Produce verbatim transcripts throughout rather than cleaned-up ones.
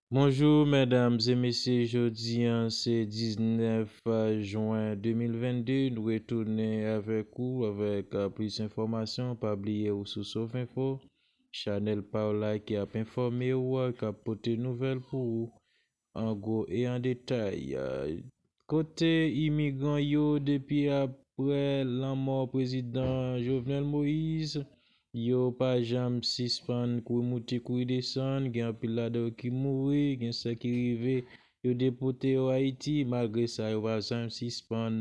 Bonjou, medam e mesye, jodi a se diznèf jen de mil vennde, nou retounen avèk ou avèk, a, plis enfòmasyon. Pa bliye ou sou Sof Enfo, chanèl pa w la ki ap enfòme w, k ap pote nouvèl pou ou an gwo e an detay. Kote imigran yo depi apre lanmò prezidan Jovenel Moïse? Yo pa janm sispann kouri moute, kouri desann. Gen anpil ladan yo ki mouri, gen sa ki rive, yo depote yo Ayiti. Malgre sa, yo pa janm sispann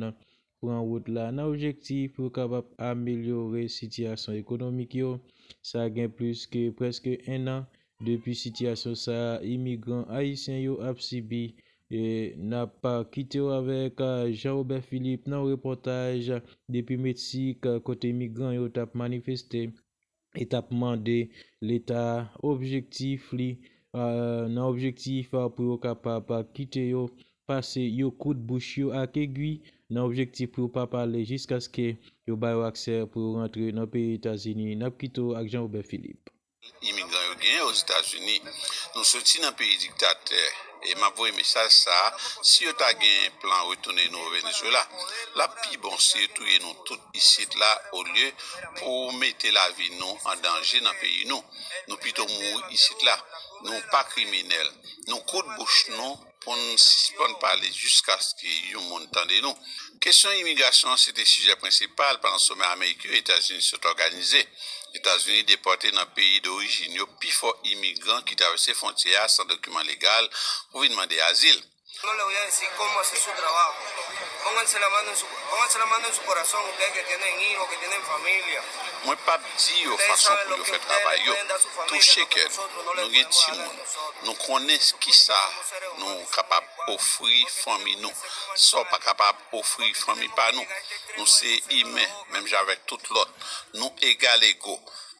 pran wout la nan objektif pou yo kapab amelyore sitiyasyon ekonomik yo. Sa gen plis ke prèske en an depi sitiyasyon sa a imigran ayisyen yo ap sibi. E n ap, a, kite w avèk, a, Jean Robert Philippe nan yon repòtaj depi Meksik, a, kote imigran yo t ap manifeste e t ap mande Leta a objektif li, a, nan objektif, a, pou yo kapab, a, kite yo pase yo koud bouch yo ak egwi, nan objektif pou yo pa pale jiskaske yo ba yo aksè pou yo rantre nan peyi Etazini. N ap kite w ak Jean Robert Philippe. Imigran yo genyen Ozetazini. Nou soti nan peyi diktatè. E m ap voye mesaj sa a, si yo ta gen plan retounen nou o Venezuela, l ap pi bon si yo touye nou tout isit la, olye pou mete lavi nou an danje nan peyi nou. Nou pito mouri isit la. Nou pa kriminèl. Nou koud bouch nou pou n sispann pale jiskaske yon moun tande nou. Kesyon imigrasyon an se te sijè prensipal pandan somè Amerik yo Etazini sot òganize. Etazini depòte nan peyi dorijin yo pifò imigran ki travèse fwontyè a san dokiman legal pou vin mande azil. No le voy a decir cómo hacer su trabajo. Pónganse la mano en su, pónganse la mano en su corazón, ustedes que tienen hijos, que tienen familia. Mwen p ap di yo fason pou yo fè travay yo. Touche kè nou. Nou gen timoun. Nou konnen kisa nou kapab ofri fanmi nou, sa w pa kapab ofri fanmi pa nou. Nou se imen, menm jan avèk tout lòt. Nou egal ego.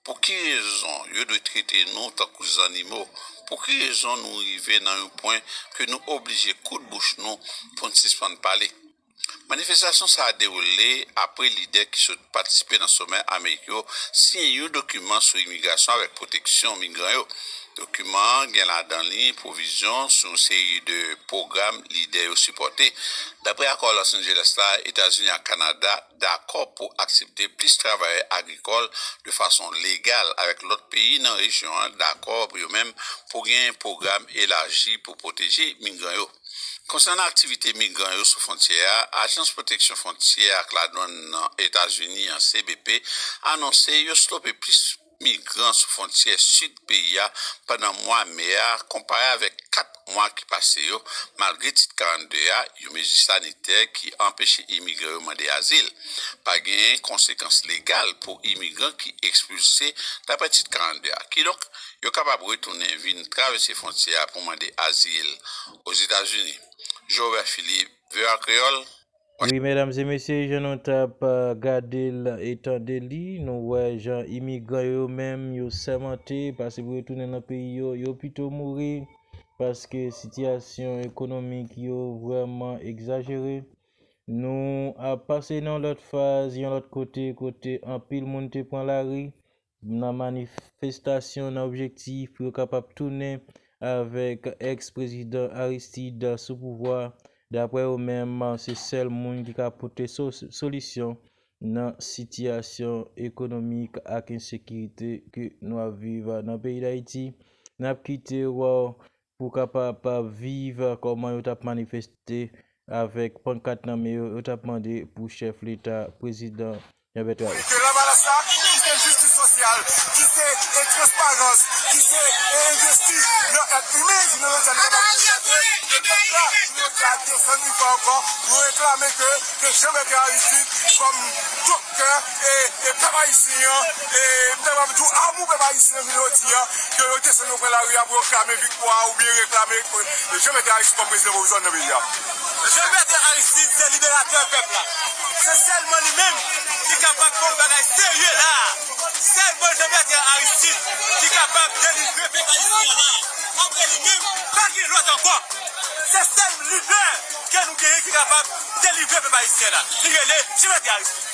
Pou ki rezon yo dwe trete nou tankou zannimo? Pou ki rezon nou rive nan yon pwen ke nou oblije koud bouch nou pou n sispann pale? Manifestasyon sa a dewoule apre lidè ki sot patisipe nan somè Amerik yo siyen yon dokiman sou imigrasyon avèk pwoteksyon migran yo. Dokiman an gen ladan li pwovizyon sou yon seri de pwogram lidè yo sipòte. Dapre akò Los Angeles la, Etazini ak Kanada dakò pou aksepte plis travayè agrikòl de fason legal, avèk lòt peyi nan rejyon an dakò pou yo menm pou gen pwogram elaji pou pwoteje migran yo. Konsènan aktivite migran yo sou fwontyè a, Ajans Pwoteksyon Fwontyè ak Ladwann nan Etazini an, C B P, anonse yo stope plis migran sou fwontyè sid peyi a pandan mwa me a, konpare avèk kat mwa ki pase yo, malgre Tit karannde a, yon mezi sanitè ki anpeche imigran yo mande azil. Pa gen konsekans legal pou imigran ki ekspilse dapre Tit karannde a. Kidonk, yo kapab retounen vin travèse fwontyè a pou mande azil Ozetazini. Jovè Filip, V O A Kreyòl, Wi, medam e mesye, jan nou t ap, a, gade l e tande li, nou wè jan imigran yo menm, yo sèmante, pase pou yo tounen nan peyi yo, yo pito mouri, paske sitiyasyon ekonomik yo vrèman egzajere. Nou ap pase nan yon lòt faz, yon lòt kote, kote anpil moun te pran lari, nan manifestasyon nan objektif pou yo kapab tounen avèk èks-prezidan Aristide sou pouvwa. Dapre yo menm, se sèl moun ki ka pote so-, solisyon nan sitiyasyon ekonomik ak ensekirite ke nou ap viv nan peyi Dayiti. N ap kite w pou kapab viv kòman yo t ap manifeste avèk pankat nan men yo, yo t ap mande pou chèf leta, prezidan Jean Bertrand Aristide. Ke lavalas la, ki se jistis sosyal, ki se, e, transparans, ki se, e, envesti nan èt imen, jounen jodi a nou kapab konstate ke pèp la, jounen jodi a desann rive ankò, nou reklame ke, ke Jean Bertrand Aristide kòm doktè, e, e pèp ayisyen an, e m ta kapab di w amou pèp ayisyen an, jounen jodi a, ke yo desann yo pran lari a pou yo klame viktwa oubyen reklame Jean Bertrand Aristide kòm prezidan pwovizwa nan peyi a. Jean Bertrand Aristide se liberatè pèp la. Se sèlman li menm ki kapab fè yon bagay serye la a. Sèlman Jean Bertrand Aristide ki kapab delivre pèp ayisyen an la a. Apre li menm, pa gen lòt ankò. Se sèl lidè ke nou genyen ki kapab delivre pèp ayisyen la. Li rele Jean Bertrand Aristide.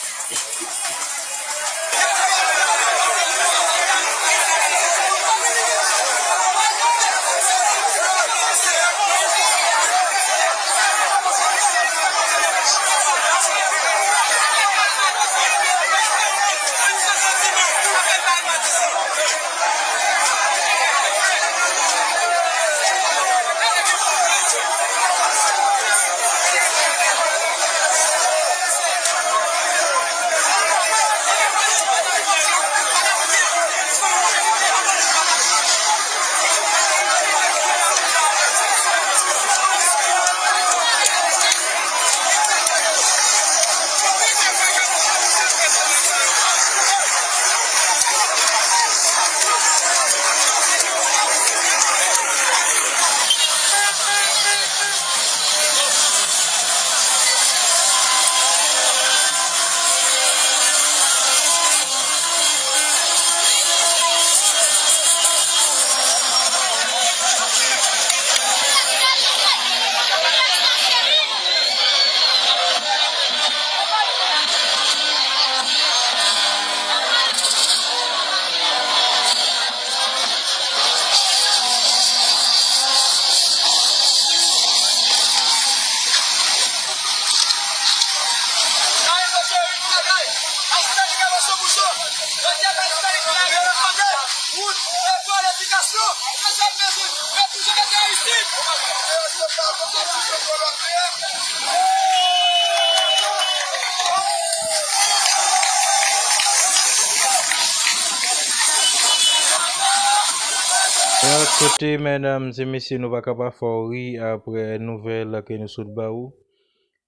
Kote, medam e mesye, nou pa ka pa fè w ri apre nouvèl ke nou sot ba ou.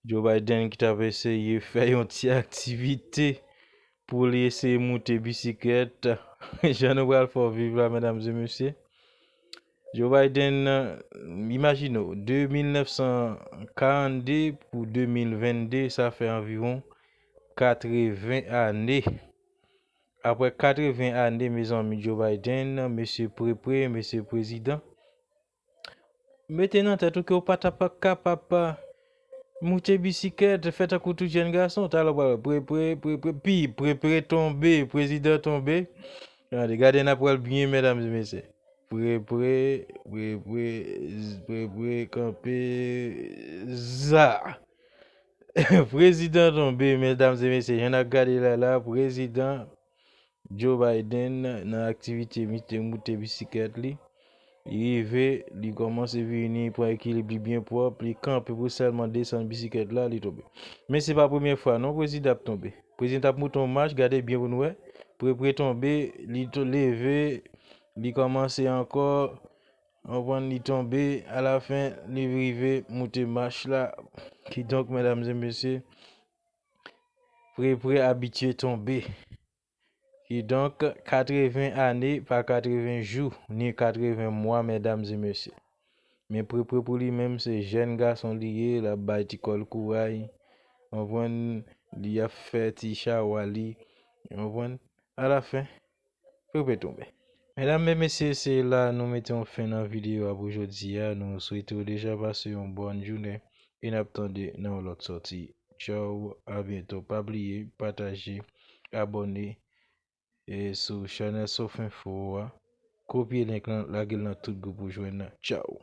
Joe Biden ki t ap eseye fè yon ti aktivite pou li eseye moute bisiklèt. Jan nou pral fè w viv la, medam e mesye. Joe Biden, imajine w, de mil nèf san karannde pou de mil vennde, sa fè anviwon katreven ane. Apre katreven ane, mezanmi, Joe Biden, mesye Prepre, mesye prezidan, mete nan tèt ou ke w pa t ap kapab moute bisiklèt, fè tankou tout jèn gason. Talè w pral wè Prepre, Prepre, pi Prepre tonbe, prezidan tonbe. Gade, gade, n ap wè l byen, medam e mesye. Prepre, Prepre, Prepre kanpe, za. Prezidan tonbe, medam e mesye. Jan n ap gade la la, prezidan Joe Biden nan aktivite moute, moute bisiklèt li. Li rive, li kòmanse vini, pran ekilib li byen pwòp, li kanpe pou sèlman desann bisiklèt la, li tonbe. Men se pa premye fwa non prezidan ap tonbe. Prezidan t ap moute yon mach, gade byen pou n wè. Prepre tonbe, li to-, leve, li kòmanse ankò, w konprann, li tonbe, alafen, li rive moute mach la. Kidonk, medam e mesye, Prepre abitye tonbe. Kidonk, katreven ane pa katreven jou, ni katreven mwa, medam e mesye. Men Prepre pou li menm, se jèn gason li ye, l ap bay ti kò l kouray. W konprann, li ap fè ti chawa li. W konprann, alafen, Prepre tonbe. Medam e mesye, se la nou mete yon fen nan videyo a pou jodi a. Nou swete w deja pase yon bòn jounen e n ap tande nan yon lòt sòti. Tchaw, a byento. Pa bliye pataje, abòne e sou chanèl Sof Enfo a. Kopye link lan, lage l nan tout gwoup ou jwenn nan. Tchaw.